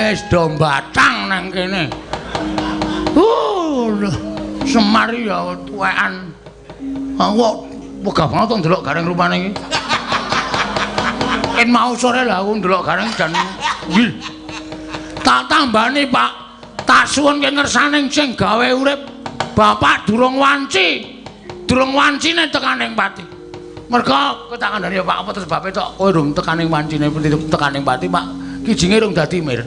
wis do mbatang nang kene. Semar ya tuwekan. Aku kok wegah banget to ndelok Gareng rupane iki. Yen mau sore lah aku ndelok Gareng jan wih. Tak tambani, Pak. Tak suwunke ngersane sing gawe urip. Bapak durung wanci. Durung wancine tekaning pati. Mergo kowe tak kandhani ya Pak, apa terus sebabe tok kowe durung tekaning wancine tekaning pati, Pak. Kijinge rung dadi mir.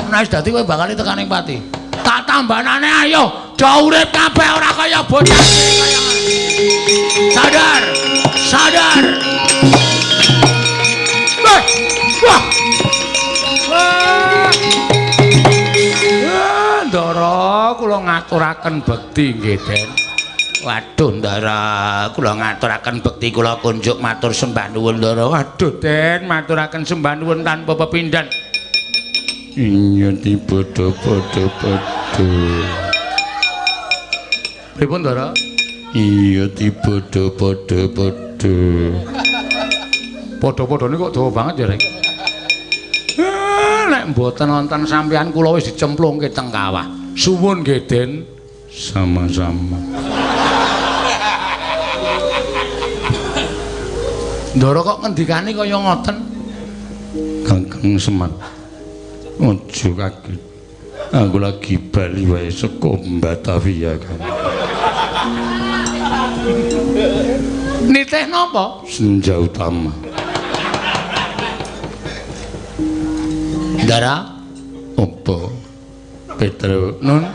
Nek wis dadi kowe bakal tekaning pati. Tak tambanane ayo, do urip kabeh ora kaya bocah kaya. Sadar, sadar. Wah. Wah. Wah. Ndara kula ngaturaken bekti nggih, Den. Waduh, Ndara, kula ngaturaken bekti kula kunjuk matur sembah nuwun, Ndara. Waduh, Den, maturaken sembah nuwun tanpa pepindhan. Iya dipadha-padha-padha. Pripun, Ndara? Iya dipadha-padha-padha. Padha-padhane kok dawa banget ya, Rek. Nek mboten wonten sampeyan kula wis dicemplungke teng kawah. Suwun nggih, Den. Sama-sama. Ndara kok ngendikane kaya ngoten? Kakang Semar. Aja kaget. Aku lagi bali wae saka Batavia kan. Nitih napa? Senja utama. Ndara, apa? Petro, Nun.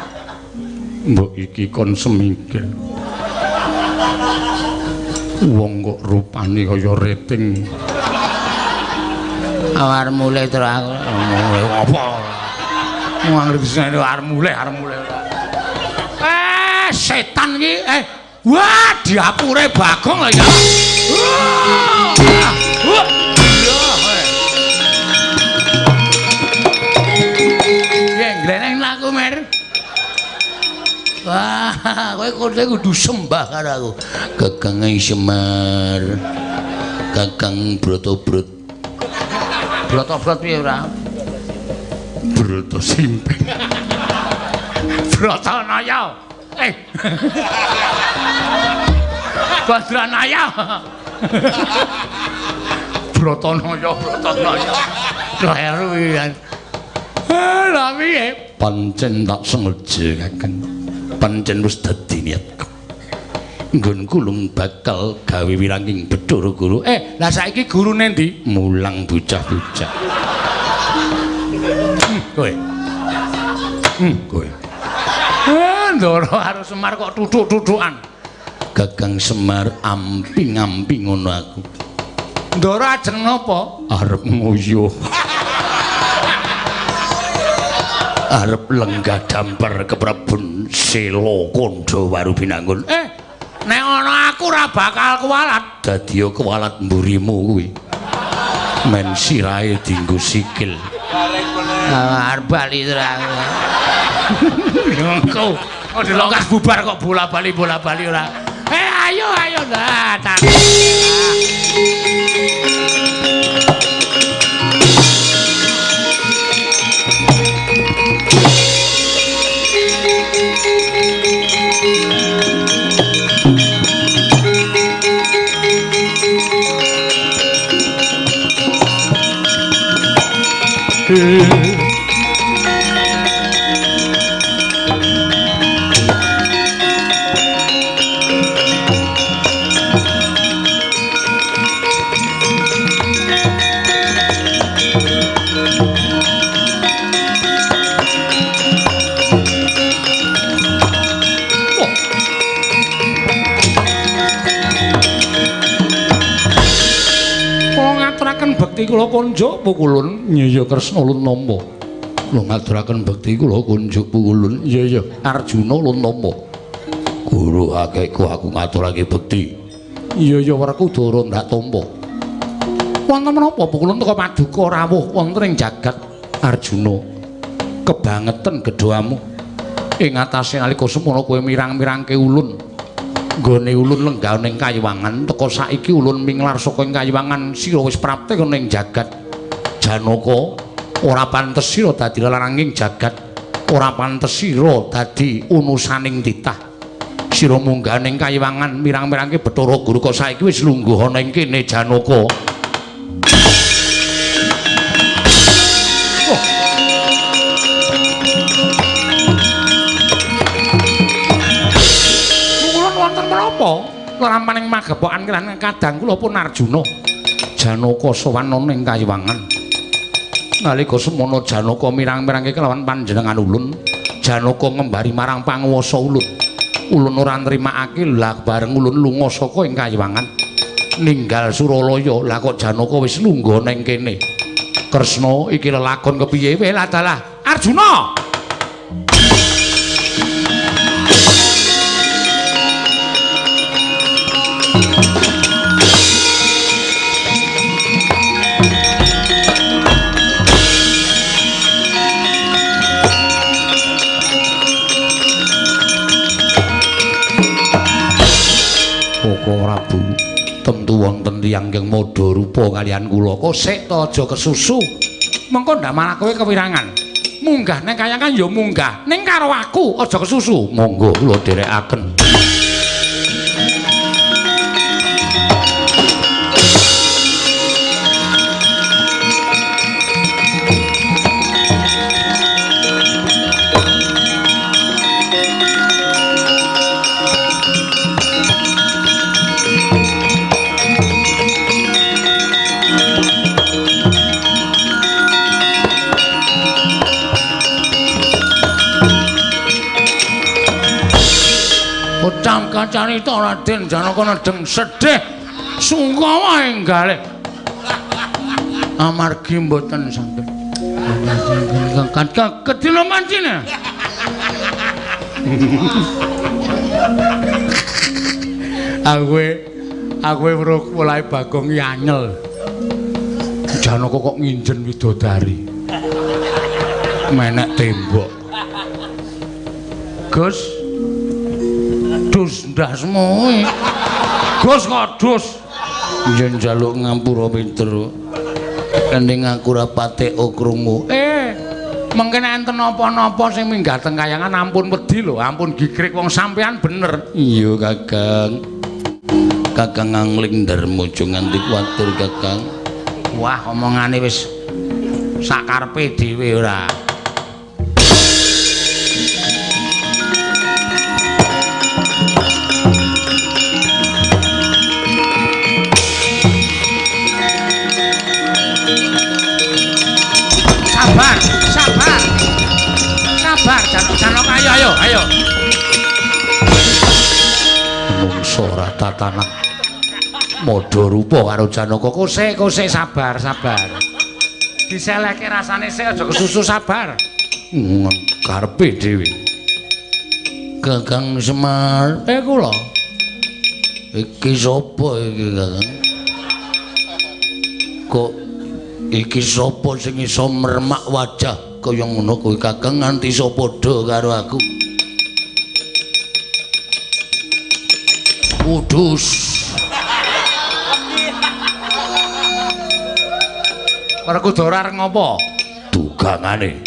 Mbok iki kon semingkir. Wong kok rupane kaya rating. Awar mulih terus aku. Apa? Wong anggere disene arep mulih, arep mulih. Setan iki. Wah, diapure Bagong lho ya. Wah. Piye gleneng laku, Mer? Wah, kowe kudu sembah karo aku. Kakang Semar. Kakang Brotobrot. Brotobrot piye ora? Broto simping. Brotonaya. Badranaya. Brotonaya, Brotonaya. Kleru iki. Lah piye? Pancen tak sengaja, Kakang. Pancen wis dadi niatku. Nggonku lung bakal gawe wiranging Bathara Guru. Lah saiki gurune ndi? Mulang bocah-bocah. Kowe. Kowe. Ndara karo Semar kok tuthuk-tuthukan. Kakang Semar amping-amping ngono aku. Ndara ajeng napa? Arep nguyuh. Arep lenggah damper keprabon Sela Kandha Warubinangun. Nek ana aku ora bakal kuwalat. Dadi kuwalat mburimu kuwi. Men sirahe dienggo sikil. Arep bali terang. Engko dilokas bubar kok bola-bali bola-bali ora. Ayo ayo dah. Bekti kula kunjuk pukulun. Iya Kresna ulun nampa. Kula ngaturaken bekti kula kunjuk pukulun. Iya Arjuna ulun nampa. Guru akehku aku ngaturake bekti. Iya Werkudara ndak tampa. Wonten menapa pukulun teka paduka rawuh wonten ing jagat Arjuna. Kebangeten gedhamu ing atase nalika semono kowe mirang-mirangke ulun. Nggone ulun lenggah ning kayiwangan teka saiki ulun minglar saka ing kayiwangan sira wis prapte ning jagat Janaka. Ora pantes sira dadi lelaranging jagat, ora pantes sira dadi unusaning titah. Sira munggah ning kayiwangan mirang-mirangke Bathara Guru kok saiki wis lungguh ana ing kene Janaka. Lerampaning magepokan lan kadang kula pun Arjuna. Janaka sowan ana ing kayiwangan. Nalika semono Janaka mirang-mirangke kelawan panjenengan ulun, Janaka ngembari marang panguwasa ulun. Ulun ora nrimakake lah bareng ulun lunga saka ing kayiwangan ninggal Suralaya. Lah kok Janaka wis lungguh ning kene. Kresna iki lelakon kepiye? Weh dalah Arjuna. Koko Prabu, Tentu wonten tiyang ingkang madha rupa kaliyan kula. Kosek to aja kesusu. Mengko ndak malah kowe kewirangan. Munggah nang kayangan ya munggah, ning karo aku aja kesusu. Monggo kula dherekaken. Kacarita Raden Janaka nedeng sedih sungkawa ing galih amargi mboten saged kedina mancine. Aku weruh polahe Bagong iki anyel. Janaka kok nginjen widodari menek tembok. Gus dus ndasmu. Gus kok dus. Yen njaluk ngampura pinter. Ning aku ora patek krungu. Mengke nek enten napa-napa sing minggah teng kayangan ampun wedi lho, ampun gigrik wong sampean bener. Iya, Kakang. Kakang angling darma aja nganti kuwatir, Kakang. Wah, omongane wis sakarepe dhewe ora. Sabar, Janaka, ayo, ayo, ayo. Mungso ora tatanan. Madha rupa karo Janaka. Kosek, kosek, sabar, sabar. Diselehke rasane sik aja kesusu, sabar. Karepe dhewe. Kakang Semar, kula. Iki sapa iki, Kakang? Kok iki sapa sing iso mermak wajah kaya ngono kuwi, Kakang, nganti iso padha karo aku? Kudus. Werkudara arep ngopo? Dugangane.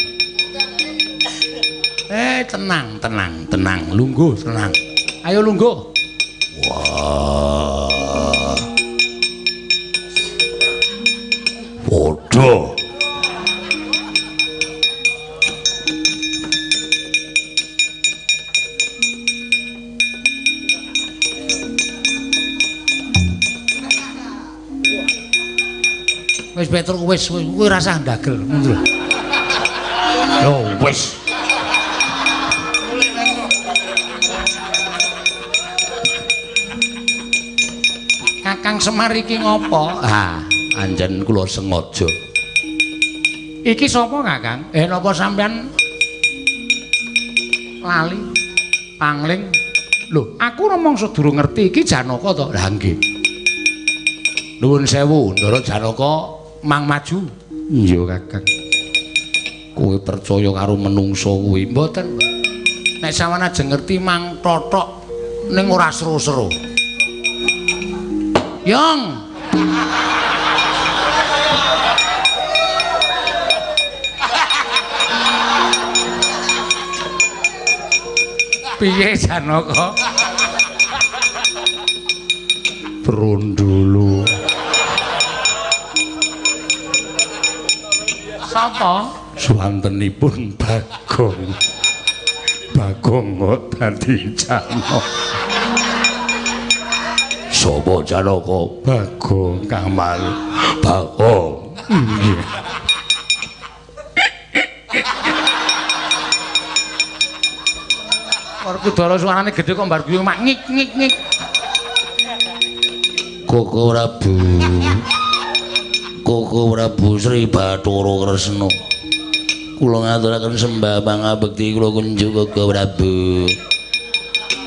Tenang, tenang, tenang, lungguh, tenang. Ayo lungguh. Wah. Padha. Wis Petruk wis kowe rasah ndagel ngono lho. Lho wis. Kakang Semar iki ngopo? Ha, anjen kula sengaja. Iki sapa, Kakang? Napa sampean lali pangling? Lho, aku rumangsa durung ngerti iki Janaka to. Lah nggih. Nuwun sewu, Ndara Janaka. Mang maju. Iya, Kakang. Kowe percaya karo menungso kuwi? Mboten. Nek sampeyan ajeng ngerti mang tothok ning ora seru-seru. Yong. Piye Janaka? Brondolo. Sapa? Suwantenipun Bagong. Bagong kok dadi Janaka. Sapa Janaka? Bagong Kamal. Bagong. Nggih. Werkudara suarane gedhe kok mbar guyu mak ngik ngik ngik. Koko Prabu. Koko Prabu Sri Bathara Kresna. Kula ngaturaken sembah pangabekti kula kunjuk Koko Prabu.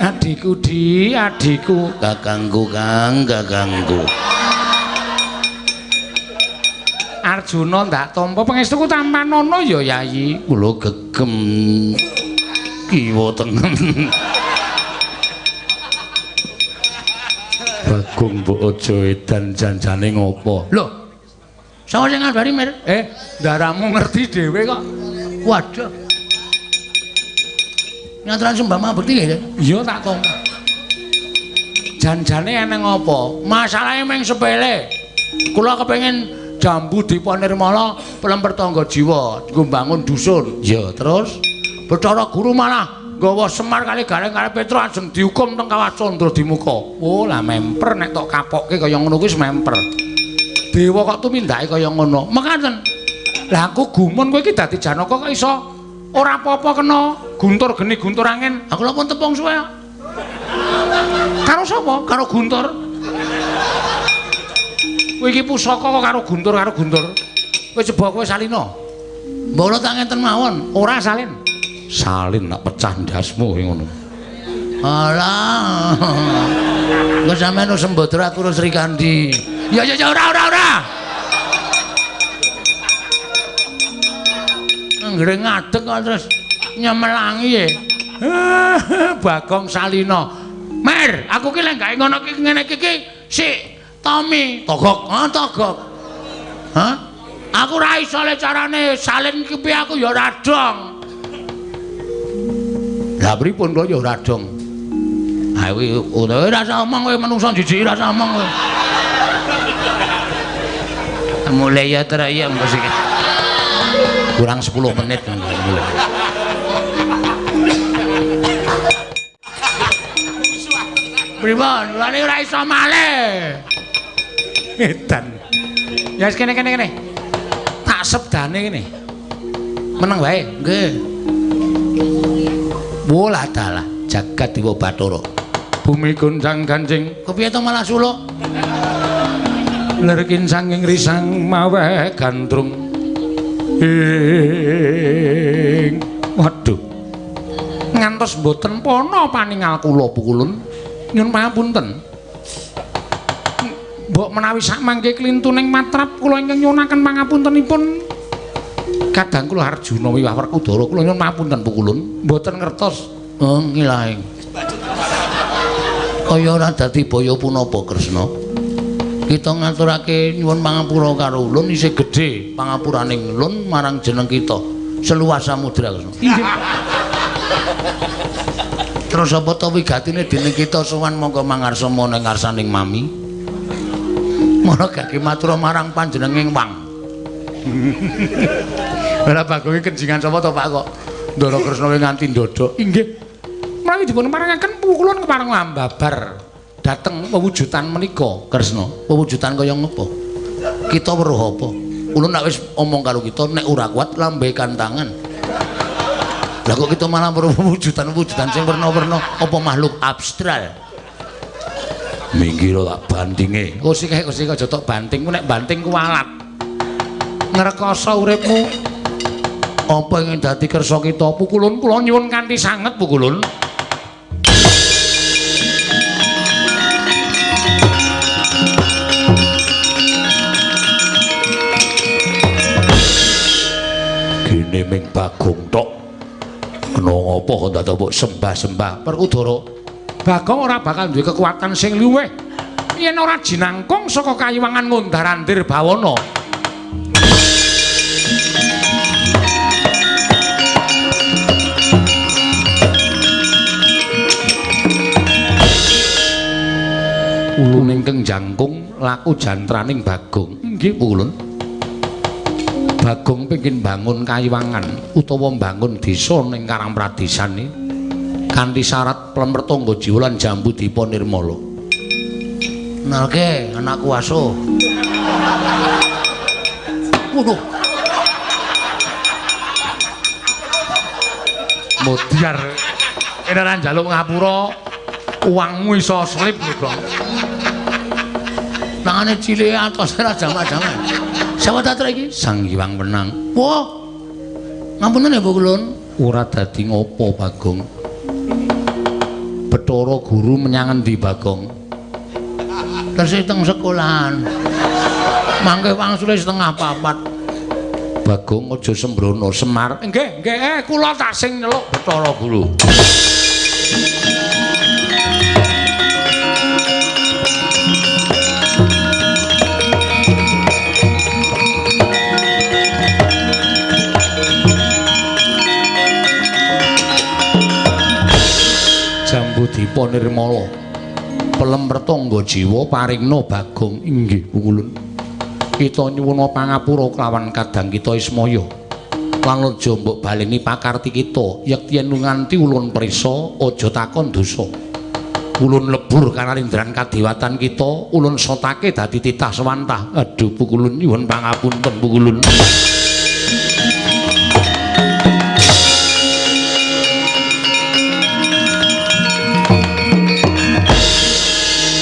Adhiku di, adhiku, kakangku kang, kakangku. Arjuna ndak tampa pangestuku tampanana ya Yayi. Kula gegem kiwa tengen. Bagong mbok aja edan janjane ngopo? Lho. Sapa sing ngabari, Mir? Ndaramu ngerti dhewe kok. Waduh. Nyaturan sembah mabekti ya? Iya tak tompa. Janjane eneng apa? Masalahe mung sepele. Kula kepengin Jambu Dipa Nirmala plemper tangga jiwa nggo mbangun dusun. Ya, terus Bathara Guru malah nggawa Semar kali Gareng kali Petro ajeng dihukum teng Kawah Candra Dimuka. Oh, lah memper nek tok kapokke kaya ngono kuwi wis memper. Dewa kok tumindake kaya ngono. Mekaten. Lah aku gumun kowe iki dadi Janaka kok iso ora apa-apa kena guntur geni guntur angin. Aku lha pun tepung suwe. Karo sapa? Karo Guntur. Kowe iki pusaka kok karo Guntur karo Guntur. Kowe coba kowe salina. Mbok ora tak ngenten mawon, ora salin. Salin nak pecah ndasmu ngono. Alah. Engko sampean wis sembodra aku Sri Kandi. Ya ya ya ora ora ora. Anggere ngadeg kok terus nyemelangi e. Bagong Salina. Mer, aku ki lek gawe ngono ki ngene iki ki sik Tommy togok, ha togok. Hah? Aku ora iso le carane salin ki piye aku ya ora dong. Lah pripun kok ya ora dong. Ha kuwi ora usah omong kowe menungso jijik ora usah omong kowe. Mulai ya teraya mesti. Kurang 10 menit mulai. Pripun? Lane ora iso malih. Edan. Ya wis kene kene kene. Tak sebdane kene. Meneng wae. Nggih. Wolah dalah jagat Dewa Bathara. Bumi goncang kancing. Kepiye to malah suluk? Lerkin sanging risang maweh gandrung. Ing waduh. Ngantos mboten pana paningal kula pukulun. Nyun pangapunten. Mbok menawi sakmangke klintuning matrap kula ingkang nyuwunaken pangapuntenipun. Kadang kula Arjuna wiwah Werkudara kula nyuwun pangapunten pukulun. Mboten ngertos. Oh ngilaing. Kaya ora dadi baya punapa Kresna. Kita ngaturake nyuwun pangapura karo ulun isih gedhe pangapuraning ulun marang jeneng kita seluas samudra Kresna. Inggih. Terus apa to wigatine dening kita sowan monggo mangarsa ning ngarsaning mami. Mara gage matur marang panjenenging wang. Ora Bagonge kenjingan sapa to Pak kok Ndara Kresna nganti ndodok. Inggih. Menawi dipun parengaken pukulun kepareng ambabar dhateng pewujudan menika Kresna. Pewujudan kaya ngopo? Kita weruh apa? Ulun nek wis omong karo kita nek ora kuat lambekan tangan. Lah kok kita malah weruh pewujudan-pewujudan sing werna-werna apa makhluk abstral. Minggir tak bantinge. Kok sik kok sik aja tok banting, ku nek banting kuwalat. Ngrekoso uripmu. Apa ingin dadi kersa kita pukulun kula nyuwun kanthi sanget pukulun. Gene ming Bagong tok. Kena ngopo kok dadak mbok sembah-sembah Werkudara. Bagong ora bakal duwe kekuatan sing luwih yen ora jinangkung saka kayiwangan ngundar-andir bawana. Ulun ingkang jangkung laku jantraning Bagong. Nggih pukulun. Bagong pengin bangun kayiwangan utawa bangun desa ning Karangpradisan iki kanthi syarat plemper tangga jiwa lan Jambu Dipa Nirmala. Nalke anakku aso. Waduh. Modiar. Kene ora njaluk ngapura, uangmu iso slip lho, Bang. Tangane cilik atos ora jamak-jamak. Sapa ta iki? Sang Hyang Wenang. Wah. Ngapunten ya, Pukulun. Ora dadi ngopo, Bagong. Bathara Guru menyang endi, Bagong? Tesih teng sekolahan. Mangke wangsule 3:30. Bagong aja sembrono, Semar. Nggih, nggih, kula tak sing nyeluk Bathara Guru. Dipa Nirmala. Pelem Pertangga Jiwa paringna Bagong. Inggih pukulun. Kita nyuwuna pangapura kelawan kadang kita Ismaya. Lan aja mbok baleni pakarti kita, yekti yen nganti ulun prisa aja takon dosa. Ulun lebur kanalindran kadewatan kita, ulun sotake dadi titah sewantah. Aduh pukulun nyuwun pangapunten pukulun.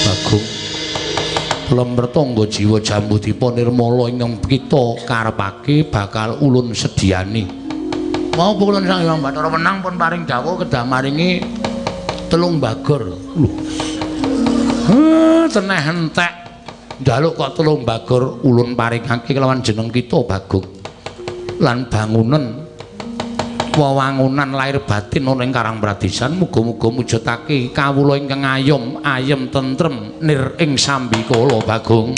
Bagong Pelem Pertangga Jiwa Jambu Dipa Nirmala ingkang kita karepake bakal ulun sediani. Mau pukulun Sang Hyang Bathara Wenang pun paring dawuh kedah maringi 3 bagor. Lho. Teneh entek. Njaluk kok 3 bagor ulun paringake kelawan jeneng kita Bagong. Lan bangunan wewangunan lahir batin ana ing Karang Pradisan muga-muga mujudake kawula ingkang ayom ayem tentrem nir ing sambikala Bagong.